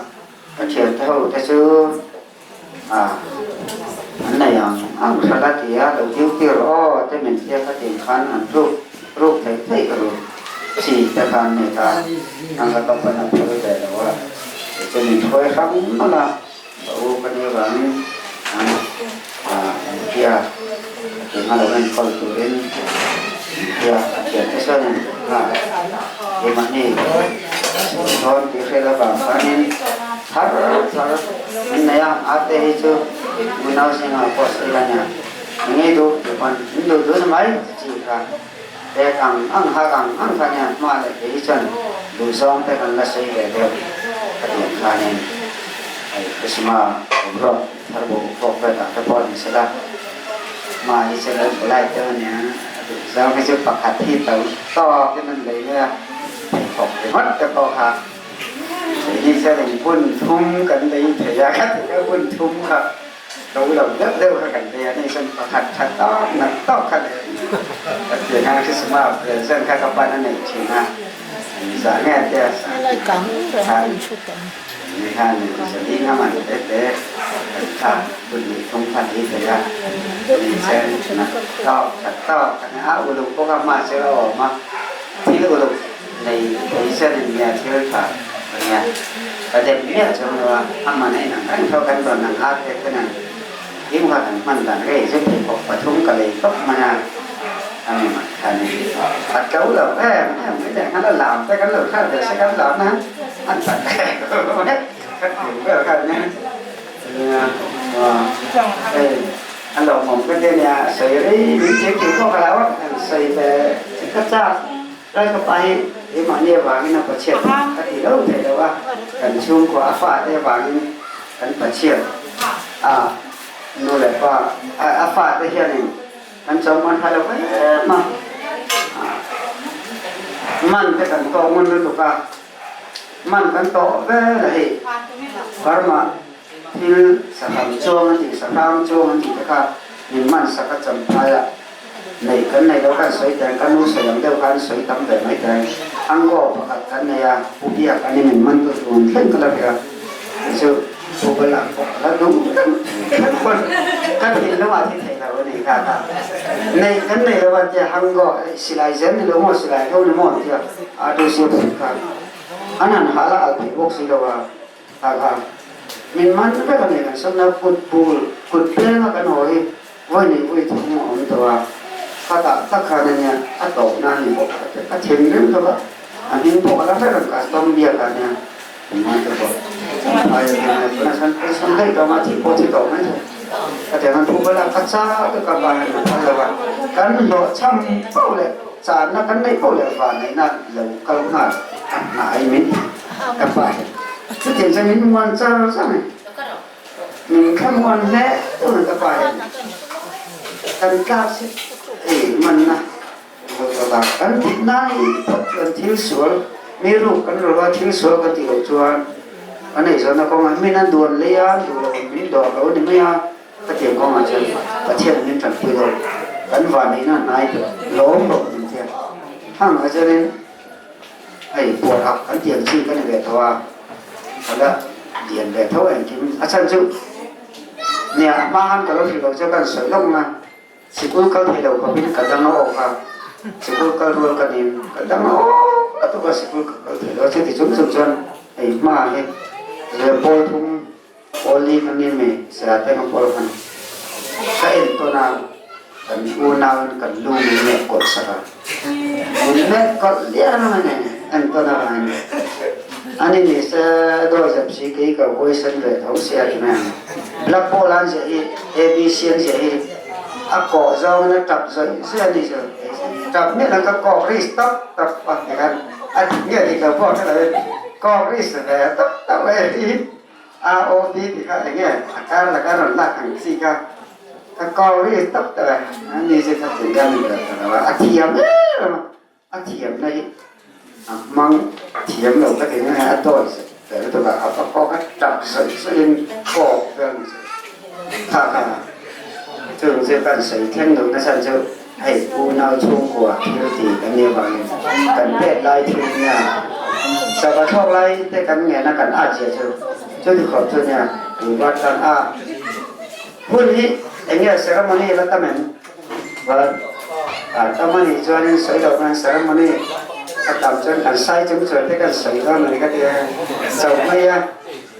Speaker 8: ka thiante ho te chu A, an nei ang ang hral a ti a, lo duty rawh aw te min tia ka tin khan an ruk ruk theih theih ka ru chi te khan ni ta, ang ka ka pan a phal ve lo a, tichuan min hruai hrang hmang a, ka u ka nih avangin an a an tia ka ti hma lo enkawl turin an tia a thiante chuanin a keimahni dawn tih hriat avang khanin Thar thar an nei a, a te hi chu unau zingah pawh sawi la nia, i ngei duh tih pawn in duh duh na mai chi kha pek ang ang hak ang ang kha nia hma leh kei hi chuan Duhzawng te kan la sawi ve deuh ka tih ang khanin hei Krisma boruak thar bu pawh vel ah te pawh ni sela hma hi chu lo polite deuh a nia, a duhzawng hi chu pakhat hi to tawkin an lei mai a, pheikhawk ringawt te pawh kha keini chuan eng bun thum kan lei thei a ka ti kha bun thum kha to lo deuh deuh kha kan lei a, hei chuan pakhat tha tawk nak tawk kha lei ka ti ang a, Krisma present kha ka pan a neih thin a. Zah nge te a sa ni khan zali nga man te te kan tha hun ni thung khan hi thei a ni chen na tawk that tawk kan a uluk bawk a mahse a awm a thil uluk nei thei chen in nia thil tha ania ka dem miah chuang lo a a man a inang reng tho kan rawn ang a te khan an Him kha kan hman dan rei zet hi pawh pathum ka lei tawp mai a, a mi mak kha ni. A tlo lo em em mai leh khan a lam te kan lo thar ve se kan lam na an tak mai ka ti vel kha nia. Hei an lo mawm ka ti nia sawi rei min thil tih pawh ka lo a sawi ve ka chak rai ka pa hi keimahni avangin a pachhiat ka ti lo thei lo a, kan chhungkua a fate avangin Kan Pathian a nu leh pa a fate hianin kan chawhman hla lo em a, man te kan tawh ngun lutuk a, man kan tawh vel a hei Burma thil sahram chuang an tih sahrang chuang an tih te kha min man sak a champhai ah neih kan nei lo khan sawi teng ka nu sawi ang deuh khan sawi tam ve mai teng ango pakhat kan nei a pu biak an in min man tu tun thleng ka la hria kei chu pu bala pawh ka la nung reng kan pawn ka thinlung ah thi thei lo a ni kha kha neih kan nei lo a tia hango silai zel ni lo maw silai ho ni maw tia a tu sia phut kha an han hal a al thei bawk si lo a kha kha min man vek a ni kan sawmna kut bul kut peng a kan haw hi Vawi nei vawi thum a awm tawh a, khatah tak khan a nia a tawpna a ni bawk a, ka thinrim tawh a, a hming pawh ka la hre reng custom biak ah nia engmah te pawh champhai a nia tunah chuan pension daih tawh mah thih pawh thi tawh mai thei ka ti ang thu bala ka chau te ka pa hian a phal lo a, kan hlawh chham poh leh channa kan neih poh leh vanneihna lo kal nghal a hnai min ka pa hian chutiang chuan min muan char char a ni. Min thlamuan hle tun ka pa hian kan tlak si ei manna lo kan thih na hi phawt chuan thil sual mi ruk kan ro a thil sual kan tih loh chuan kan ei zawnna kawngah min an duan lei a duh lo min dawr lo a ni mai a ka tiang kawngah chuan Pathian min tanpui lo kan vanneihna hnai lawm rawh min tia hang ah chuanin Hei puar ak kan tiang chi ka ni ve tho a, ka la lian ve tho engkim. A chhan chu nia a hma khan ka lo hrilh lo chu kan sawi lawk na, sikul kal thei lo khawpin ka dang a awk a, sikul kal rual ka nin ka dang a awk a tuk a sikul ka kal thei lo a, chuti chung chung chuan hei hma hi pawl thum Pawl ni kan ni mai saya te ka pawl khan ka en tawn a kan unau in kan lu min nek kawlh sak a min nek kawlh lian a ni en tawn a vangin ani ni se dawi zep si kei ka huaisen ve tho sia ti mai ang black ball an ziah hi abc an ziah hi a kawh zawngin a tap zawih zawih a ni chu tap miah lo ka kawk ri tap tap a tikhan a dik nge dik lo pawh hre lo in kawk ri ve tap tap mai a ni. AOB tih kha eng nge a kar laka rawn lak ang chi kha ka kau ri tawp tawh e, a ni chu kha tin ka ni ve ta lo a, a thiam em a, a thiamna hi a hmang thiam lo ka ti nge a dawi ve lutuk a, a va kawk a tap zawih zawih in kawk vel ni chu kha kha chung chu kan sawi thleng duh nasa chu hei unau chhungkua thil ti kan nih avangin kan pek lai thil nia sava thlawk lai te kan ngen a kan at zia chu chuti khawp chu nia tui vat tan a hun hi eng nge ceremony la tam em vat a tam a nih chuanin sawi loh khan ceremony a tam chuan kan sai chung chuan te kan sawi dawn a ni ka ti a chauh mai a.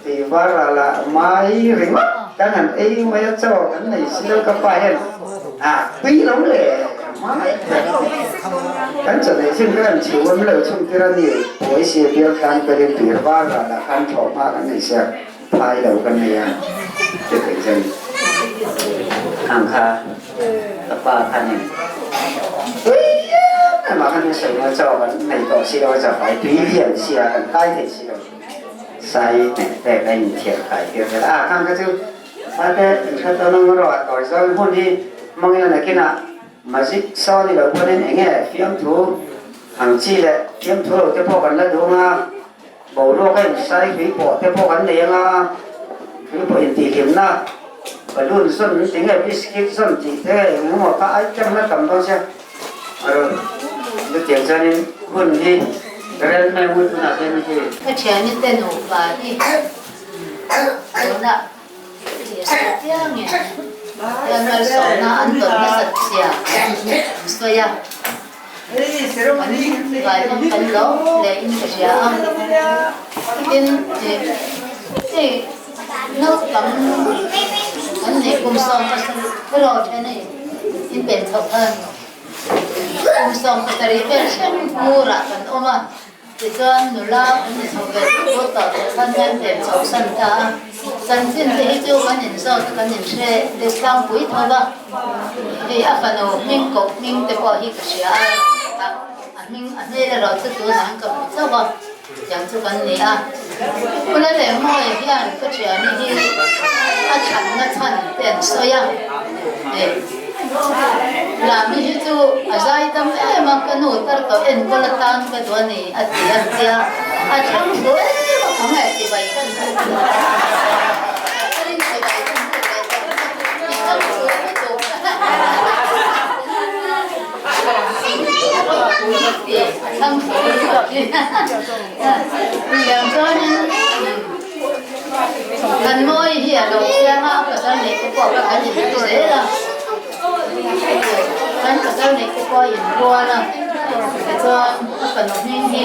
Speaker 8: Tih var ah lah mai ringawt kan han ei mai a chaw kan nei si lo ka pa hian a tui lo le mai kan chaw nei chin ka kan chhiu awm lo chhung tir a ni buai si bial tlan pelin tir var ah lah khan thlawh hma kan nei sia phai lo kan nei a ti thei zen ang kha ka pa khan in tui em. em a, kan in sawi na chaw kan nei tawh si lo a, chaw fai tui lian si a, kan kai thei si lo. Sai hneh tek a inthiar kai tir vel a, khang kha chu fate inhre tawn ang erawh a tawi zawng hun hi hmang ila nakinah magic saw ni lo pawhin eng nge fiamthu ang chi leh fiamthu lo te pawh kan la duh ang a, boruak a insai hrui pawh te pawh kan nei ang a, hrui pawh intihhlimna balloon zawn ti nge biscuit zawn tih te eng emaw kha item la tam dawn sia. Chutiang chuanin hun hi rel mai ngut hunah hian hei.
Speaker 9: Ka thiani te nupa hi tunah tih piangin hian malsawmna an dawn nasat zia an sawi a, kan vaihawm kan lawm hle in ka hria a, tin hei naupang an neih kum 17 erawh then a in pen chhoh khan kum 17 vel thleng hmurah kan awm a. Tichuan nula kan ni chho ve deuh deuh tawh teh khan hian pen chho san ta a, chanchin te hi chu kan inzawt a kan inhre deuh tlangpui tho va, hei a fanu hming koh hming te pawh hi ka hria a, a hming a hmel erawh chu tunah hian ka hmu chauh a, tiang chu kan ni a. Pula leh Mawia hian ka thiani hi a chhanna chhan te an sawi a, Lami hi chu a zai tam em a, ka nu tar tawh enkawl atan ka duh a ni a ti a tia, a thlang thu em a kha nge chibai kan hmuh leh a rin chibai kan hmuh leh tawh i thlang thu lutuk a thlang thu lutuk tiang chuanin Kan mawi hi a lo chiang a, a pasal neih te pawh kha kan inhmu zel a, kan pasal neih te pawh a inrual a, tichuan a fanu hming hi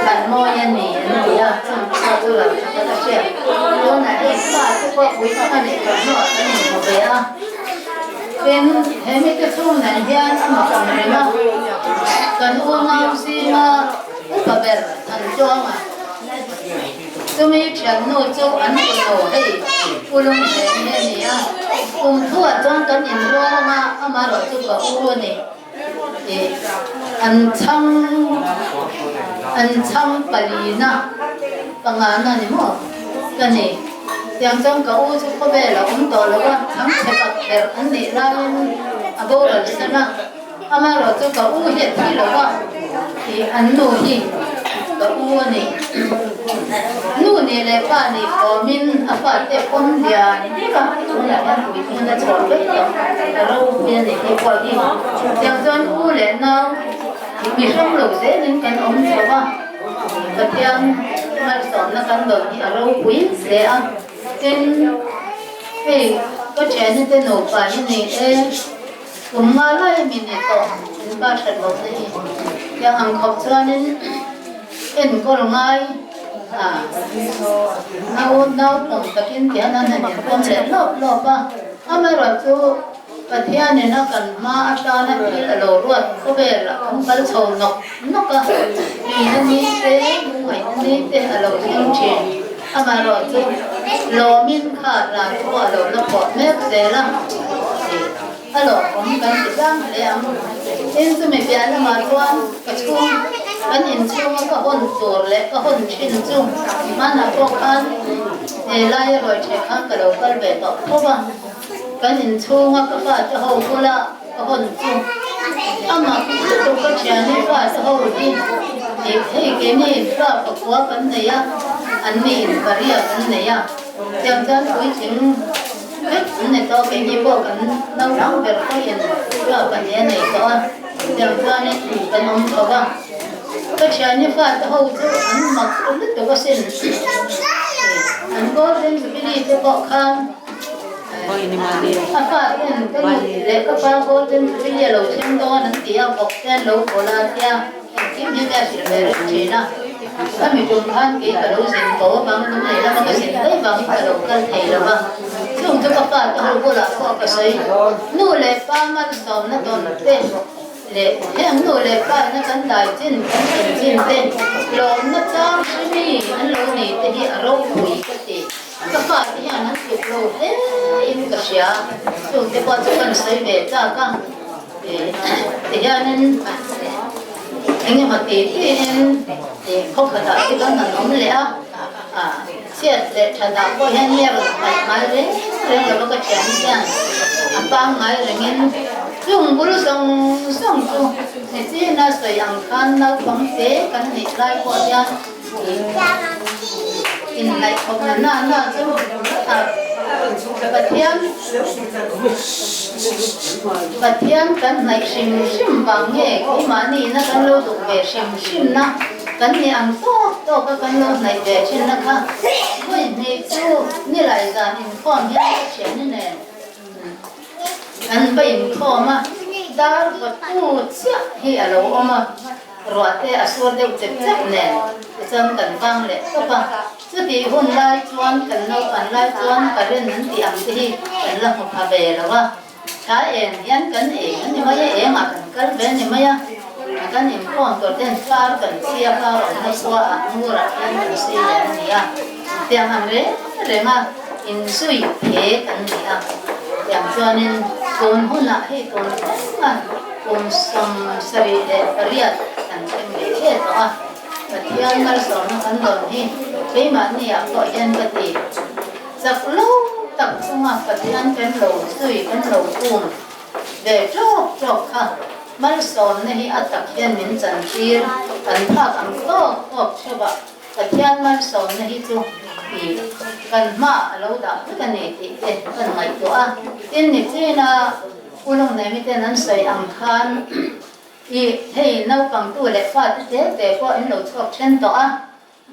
Speaker 9: Kan mawi a ni an ti a, chung pawh chu lo tha tak a hriat. Tunah hei fa te pawh puitling a neih tawh hnuah kan inhmu ve a, tin he mite chhung nen hian a mak ang reng a, kan unau zinga upa ber an chuang a. Chumi thiannu chu an fanu hei Pu Lunghleng hi a ni a, kum thuah chuan kan inrual anga amaherawh chu ka u a ni tih an chhang an chhang palina pangana ni maw ka ni. Tiang chuan ka u chu khawvel a awm tawh lo a, chhang chhe pak ber an nih laiin a boral san a. Amaherawh chu ka u hi a thi lo a, tih an nu hi ka u a ni. Nu nih leh pa nih kawmin a fate pawm lian ber a, tunah hian puitling a chhuah vek tawh, ka ropui a ni hi pawh hi. Tiang chuan u leh nau mi hrang lo zelin kan awm chho a, Pathian malsawmna kan dawn hi a ropui hle a. Tin, hei ka thiani te nupa hi ni e. Kum nga lai a mi ni tawh in pa that loh te hi tiang ang khawp chuanin enkawl ngai a nau nau pawm takin tian an han inpawm leh lawp lawp a, amaherawh chu Pathianin a kan hma atana thil a lo ruat khawvel a kan kal chho nawk nawk a, tuina ni te lungngaihna ni te a lo thleng thin, amaherawh chu lawmin kha hla te pawh a lo la pawh mek zel a. A lawmawm kan ti tlang hle ang. Tin, chumi piah lamah chuan ka chhung, kan inchhunga ka hawn tur leh ka hawn thin chu hmanah pawh khan he laia rawi theh khan ka lo kal ve tawh tho va. Kan inchhunga ka fate ho bula ka hawn chu amah lutuk ka thiani fate ho hi tih hei keini fa pakua kan nei a, anni in pariat an nei a, tiang chuan puitling Vek an ni tawh, keini pawh kan naupang ber pawhin thla pahnih a nei tawh a, tiang chuanin kan awm chho a, ka thiani fate ho chu an mak lutuk asin, an golden jubilee te pawh khan a faten ka nu leh ka pa golden jubilee a lo thleng dawn an ti a, vawk te an lo kawl a tia. Engkim hi ka hrilh ve reng thin a, ka mi tum khan kei ka lo zin ko avang lung leh lama ka zin daih vangin ka lo kal thei lo va, chung chu ka pa te ho bulah pawh ka sawi, nu leh pa malsawmna tawn te leh heng nu leh pa ina kan dai chin kan thlen chin te lawmna chang hre mi an lo nei te hi a ropui ka ti, ka pa te hian an tluk lo hle in ka hria, chung te pawh chu kan sawi ve chak a, ti hianin. Engemaw ti tiin khaw khatah te kan han awm leh a, chhiat leh thatah pawh hian mi a rawn hnaih ngai reng reng lo va ka thian hian a pangngai rengin chung bul zawng zawng chu nichina sawi ang khan naupang te kan nih lai pawh hian inhnaih khawpna na na chu Pathian Pathian kan hnaih hrim hrim vang nge keimahni ina kan lo duh ve hrim hrim na kan ni ang tawk tawk a kan lo hnaih ve thin na kha vawi hnih chu nilai zan inkhawm hian ka thian i nen an va inkhawm a dar vatu chiah hi a lo awm a. Ruah te a sur deuh chep chep nen tichuan kan vang leh tawp a, chutih hun lai chuan kan naupan lai chuan current an tih ang te hi kan la hmu pha ve lo a, tha eng hian kan eng a ni mai a, engah kan kal ve a ni mai a, kan inkhawm tur ten far kan chhia far awmna khua ah ngurah hian kan sei leh a ni a, tiang ang reng reng a inzui phe kan ni a, tiang chuanin tun hunah hei tun thleng a. Kum 78 kan thleng ve hle tawh a, Pathian malsawmna kan dawn hi keimahni ah pawh hian ka ti. Chak lo tak chunga Pathian kan lo zui kan lo um ve tawk tawk kha malsawmna hi a tak hian min chantir kan phak ang tawk tawk theuh a, Pathian malsawmna hi chu i kan hmaah a lo dah vek a ni tih te kan ngaihtuah a, tin nichina U Lungnemi ten an sawi ang khan i hei naupang tu leh fa te te te pawh in lo chhuak then tawh a,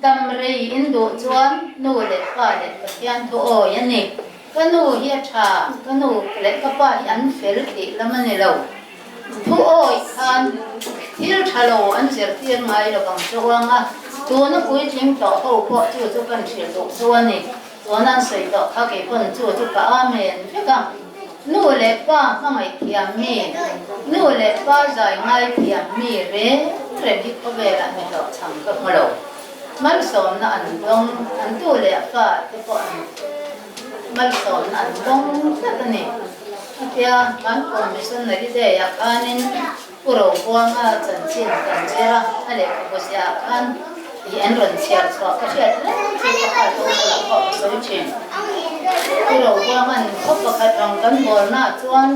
Speaker 9: dam rei in duh chuan nu leh pa leh Pathian thu awi a ni. Ka nu hi a tha, ka nu leh ka pa hi an fel tih lam a ni lo. Thu awi khan thil tha lo an zirtir ngai lo vang chuang a, tuna puitling tawh ho pawh chu chu kan hrilh duh chu a ni. Chuan an sawi tawh kha kei pawn chu chu ka amen vek a, nu leh pa hmangaih thiam mi, nu leh pa zai ngai thiam mi reng reng hi khawvelah mi hlawhchham ka hmu lo. Malsawmna an dawng, an tu leh fa te pawh an malsawmna an dawng tlat a ni. Hetia kan kum missionary day ah khanin Pu Robuanga chanchin kan zir a, a lehkhabu ziah ah khan tih an rawn chhiar chhuah ka hriat reng chu ka pa to bulah pawh ka sawi thin. Pu Robuanga'n khaw pakhat rawng kan bawlnaah chuan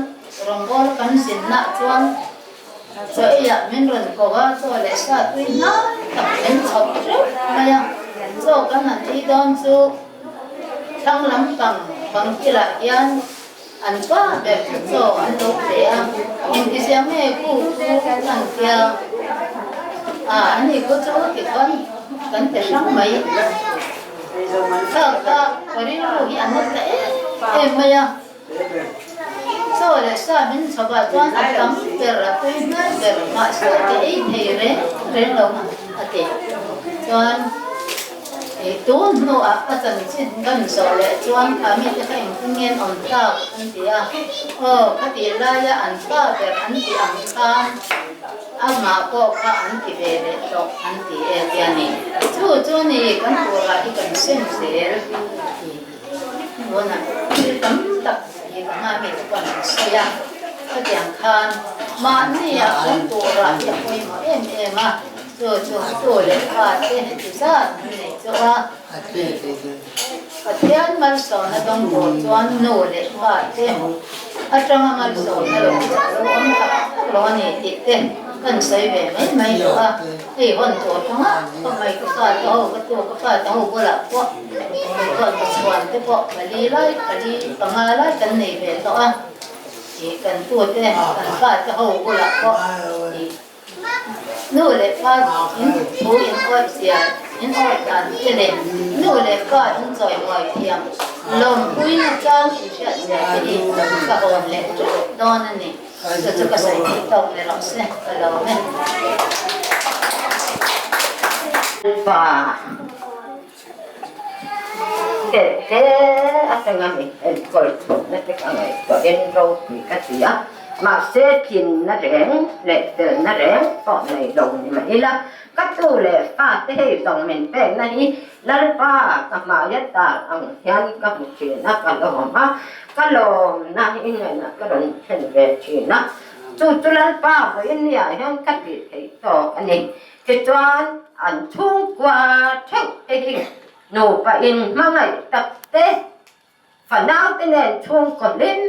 Speaker 9: rawngbâwl kan zinnaah chuan chaw eiah min rawn ko a, chaw leh sa tui hnai tak min chhawp hreuh mai a, chaw kan han ei dawn chu thlang lampang bang kilah hian An pa ber chu chaw an lo pe a, engtizia nge ku chu an tia a, an ni ku chu tikhawn kan pe hrang mai. Kha kha ka rilru hi a nasa em em mai a, chaw leh sa min chhawpah chuan a tam ber, a tui hmel ber, mahse ka ei thei reng reng lo a ti. Chuan. Tun hnuah ka chanchin kan zawh leh chuan kha mite kha engtin nge an awm tak an ti a, aw khatih laia an pa ber an tih ang khan amah pawh kha an ti ve leh tawh an ti e tia ni. Chu chu ni kan turah hi kan sem zel ti tunah thil tam tak hi ka hma mite pawh an sawi a, khatiang khan mahnia kan turah hi a pawimawh em em a. Chu chu tu leh fa te heti zat an nei chu a, Pathian malsawmna dawng tur chuan nu leh pa te atanga malsawmna lo lo awm tak tak lo a ni tih te kan sawi ve mai mai duh a, hei hawn tur ka ngah khawp mai ka fa te ho ka tu ka fa te ho bulah pawh kei chuan ka chhuan te pawh pali lai pali panga lai kan nei ve tawh a, ih kan tu te kan fa te ho bulah pawh ih. Nu leh pa in thu in awih zia in awih dan te leh nu leh pa in chawimawi thiam lawmpuina tlang in hriat zia te hi ka hawn leh teuh dawn a ni. Chu chu ka sawi theih tawk ni rawh se, ka lawm e.
Speaker 1: Pa Tete atanga min enkawl chhawmna te ka ngaihtuahin ropui ka ti a, mahse tlinna reng leh felna reng pawh nei lo ni mah ila, ka tu leh fa te hei zawng min pekna hi Lalpa ka hmaia tar ang hian ka hmu thin a, ka lawm a, ka lawmna i hnenah ka rawn thlen ve thin a. Chu chu Lalpa vawiin niah hian ka tih theih tawk a ni. Tichuan an chhungkua theuh te hi nupa in hmangaih tak te, Fanaute nen chhungkaw hlim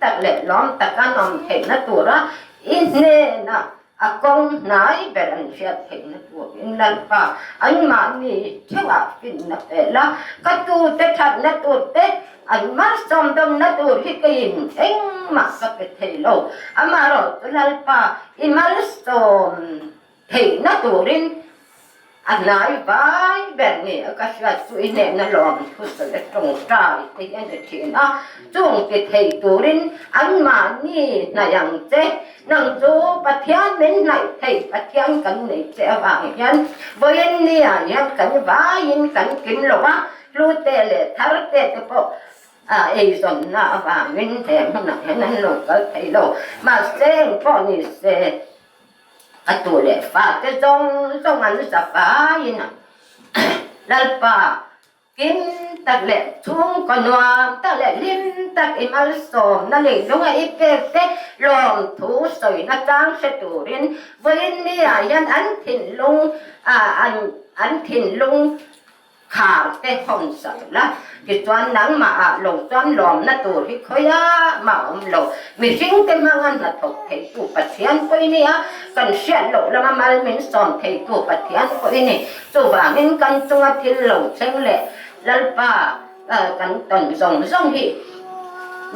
Speaker 1: tak leh lawm tak an awm theihna tura i hnena a kawng hnai ber an hriat theihna turin Lalpa anmahni theuhah finna pe la, ka tute thatna tur te, an malsawmdawmna tur hi keiin engmah ka pe thei lo. Amaherawhchu Lalpa i malsawm theihna turin A hnai vai ber ni a ka hriat chu i hnehna lawm thusawi a tawngtai te hi a ni thin a, chung ti thei turin anmahni hnaih ang che, nang chu Pathian min hnaih thei Pathian kan nei che avang hian vawiin nia hian kan vaiin kan kim lo a, hlute leh tharte te pawh eizawnna avangin he hmunah hian an lo kal thei lo, mahse engpawh ni se. A tu leh fate zawng zawng an za faiin a Lalpa kim tak leh chhungkaw nuam tak leh hlim tak i malsawmna leilunga i pek te lawmthu sawina tlang hre turin vawiin ni ah hian an thinlung an thinlung Khar te hawn sak la, tichuan nangmah ah lo chuan lawmna tur hi khawiah mah awm lo. Mihring te hmanga hnathawk theitu Pathian pawh i ni a, kan hriat loh lama mal min sawm theitu Pathian pawh i ni. Chuvangin kan chunga thil lo thleng leh Lalpa kan tawn zawng zawng hi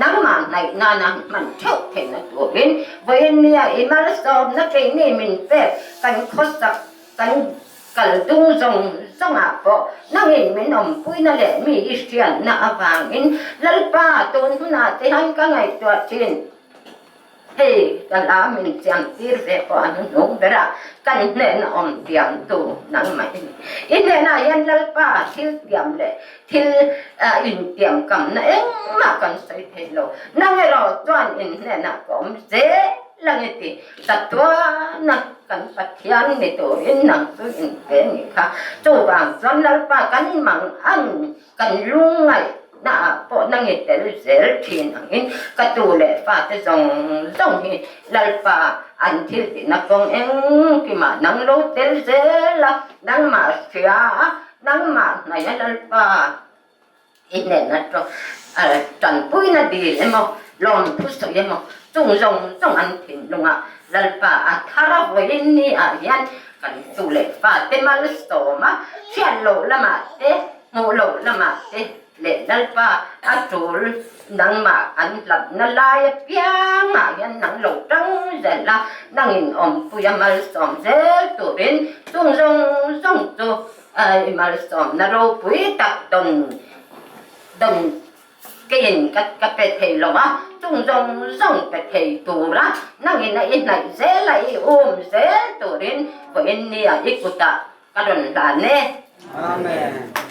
Speaker 1: nangmah hnaih nana hman theuh theihna turin vawiin nia i malsawmna keini min pek kan khawsak Kan kal dung zawng zawngah pawh nangin min awmpuina leh mi i hriatna avangin Lalpa tun hunah te hian ka ngaihtuah thin. Hei ka hla min chiam tir ve pawh a hnuhnung berah kan hnena awm tiamtu nangmah i ni. I hnenah hian Lalpa thil tiam leh thil intiamkamna engmah kan sawi thei lo. Nang erawh chuan in hnenah ka awm zel ang i ti. Chatuana kan Pathian ni turin nang chu in pe ni kha. Chuvang chuan Lalpa kan mang an kan lungngaihna ah pawh nang i tel zel thin angin ka tu leh fate zawng zawng hi Lalpa an thil tihna kawng engkimah nang lo tel zel a, nangmah hria a, nangmah hnaih a Lalpa. I hnenah chu tanpuina dil emaw, lawmthu sawi emaw, chung zawng zawng an thinlungah Lalpa a thar a vawiin ni ah hian kan tu leh fate malsawm a, hriat loh lamah te, hmuh loh lamah te leh Lalpa a tul nangmah an hlatna lai apiangah hian nang lo tang zel a, nangin awmpui a malsawm zel turin chung zawng zawng chu I malsawmna ropui tak dawn dawn keiin ka ka pe thei lo a, chung zawng zawng pe thei tura nangin a i hnaih zel a, i um zel turin vawiin nia i kutah ka rawn hlan e.
Speaker 8: Amen.